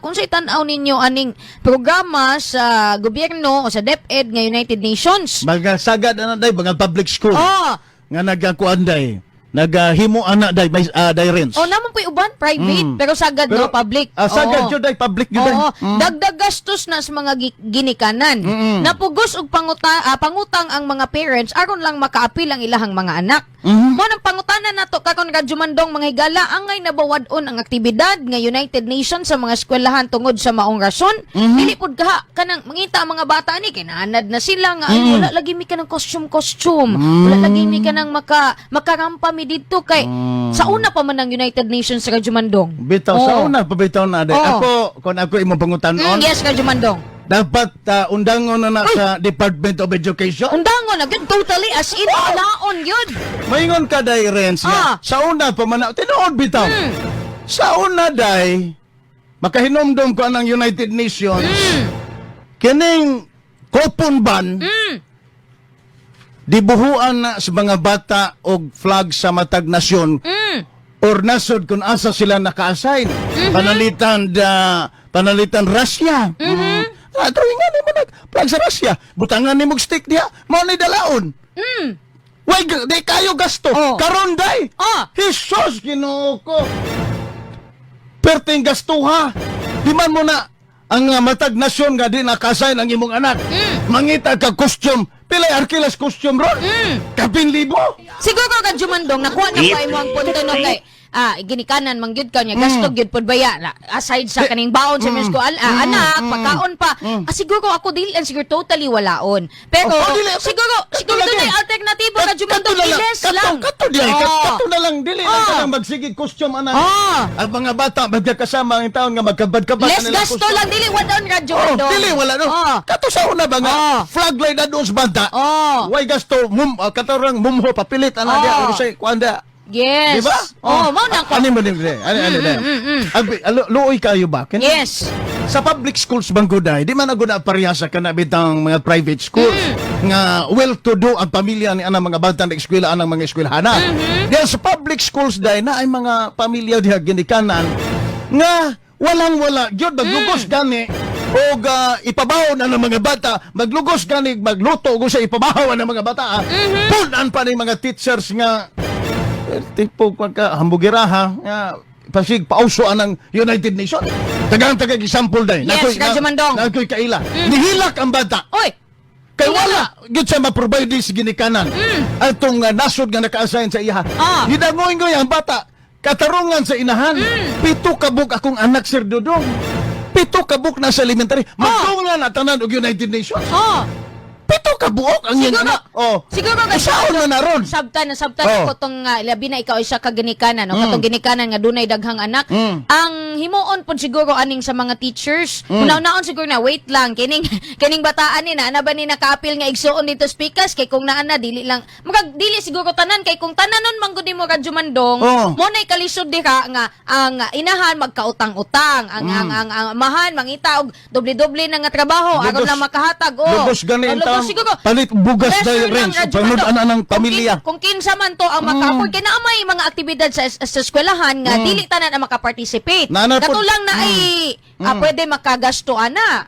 Kung sa tan-aw ninyo aning programa sa gobyerno o sa DepEd nga United Nations. Mga sagad ana day, mga public school. Nga nagakuan day. Nagahimo ana day may day, Renz. Oh, naman po'y uban private pero sagad Pero, no public. Sagad jud day, public jud day. Oo. Dagdag gastos na sa mga ginikanan. Napugos og pangutang ang mga parents aron lang makaapil ang ilahang mga anak. Mo nang pangutana nato karon, Radyo Mandong, mga higala, angay nabawad-on ang aktibidad nga United Nations sa mga eskwelahan tungod sa maong rason? Dili pud kaha kanang mangita ang mga bata ni kay naanad na sila nga ay wala lagi mi kanang costume costume. Wala lagi mi kanang makarampa mi didto kay sa una pa man ang United Nations sa Radyo Mandong. Bitaw sa una pa bitaw na day. Ako, kung ako imong pangutanon, Yes, Radyo Mandong. Dapat undangon na na sa Department of Education. Undangon na gyud totally, as in walaon gyud. Maingon ka day, Renz, nga sa una pa man na, tinuod bitaw. Sa una day, makahinomdom ko anang United Nations. Kining coupon ban, dibuhuan na sa mga bata og flag sa matag nasyon or nasod kung asa sila naka-assign. Panalitan Russia. Ah, drawingan nimo nag flag sa Russia. Butangan nimo og stick diha, mao ni dalaon. Way di kayo gasto. Karon day. Jesus, Ginoo ko. Perting gastuha. Di man mo na ang matag nasyon nga di naka-assign ang imong anak. Mangita ka costume. Pilay arkilas costume ron? Kapin libo. Siguro, Radyo Mandong, nakuha na pa imo ang punto no kay ginikanan man gyud ka niya, gasto gyud pud baya na, aside sa kaning baon sa mm. Anak, pagkaon pa. Siguro ako dili lang siguro totally walaon. Pero Oh, dili, siguro kato siguro lagi. dunay alternatibo, Radyo Kato Mandong, na lang, iles kato, lang. kato di ay, kato na lang, dili lang kanang magsige costume ana. Ang mga bata magkakasama ang taon nga magkabad-kabad Less ang nilang gasto costume. lang, dili walaon, Radyo Oh, Mandong. dili wala no. Kato sa una ba nga flag lay na doon sa bata. Way gasto mum katarang mumho papilit ana diya say kuan da. Yes. Di ba? Oh, mao na ko. Ani mo din, ani ani ani. Abi, luoy kayo ba? Yes. Sa public schools bang guday, di man agud na pareha sa kana bitang mga private schools nga well to do ang pamilya ni anang mga bata na eskwela anang mga eskwelahana. Diyan sa public schools day na ay mga pamilya diha ginikanan nga walang wala gyud, maglugos gani og ipabaw na ng mga bata, maglugos gani magluto og sa ipabaw ng mga bata. Punan pa ni mga teachers nga tipo ka hambugiraha nga pasig pauso anang United Nations. Tagang tagag example day. Yes, Radyo Mandong. Nakoy kaila. Nihilak ang bata. Oy, Kay wala gyud siya ma-provide sa ginikanan. Atong nasod nga naka-assign sa iya. Gidangoy-ngoy ang bata. Katarungan sa inahan. 7 kabuk akong anak, Sir Dudong. 7 kabuk na sa elementary. Magtunga na tanan og United Nations. 7 kabuok ang iyang anak. Oh. Siguro ka Usaon na na ron. Sabtan na sabtan ako tong labi na ikaw isa ka ginikanan, no? Katong ginikanan nga dunay daghang anak. Ang himuon pod siguro aning sa mga teachers. Una-unaon siguro na wait lang kining kining bataan ni na ana ba ni nakaapil nga igsuon dito speakers kay kung naa na dili lang murag dili siguro tanan kay kung tananon man gud nimo, Radyo Mandong, mo nay kalisod diha nga ang inahan magkautang-utang, ang amahan mangita og doble-doble na nga trabaho aron lang makahatag, oh. Lugos gani Oh, ang lugos taong siguro. palit bugas Pressure dahil lang, Renz, Radyo pangud Mandong. ana ng pamilya. Kung kinsa man to ang maka-afford kay naa may mga aktibidad sa eskwelahan nga dili tanan ang makaparticipate. Naa na Kato lang na ay pwede makagasto ana.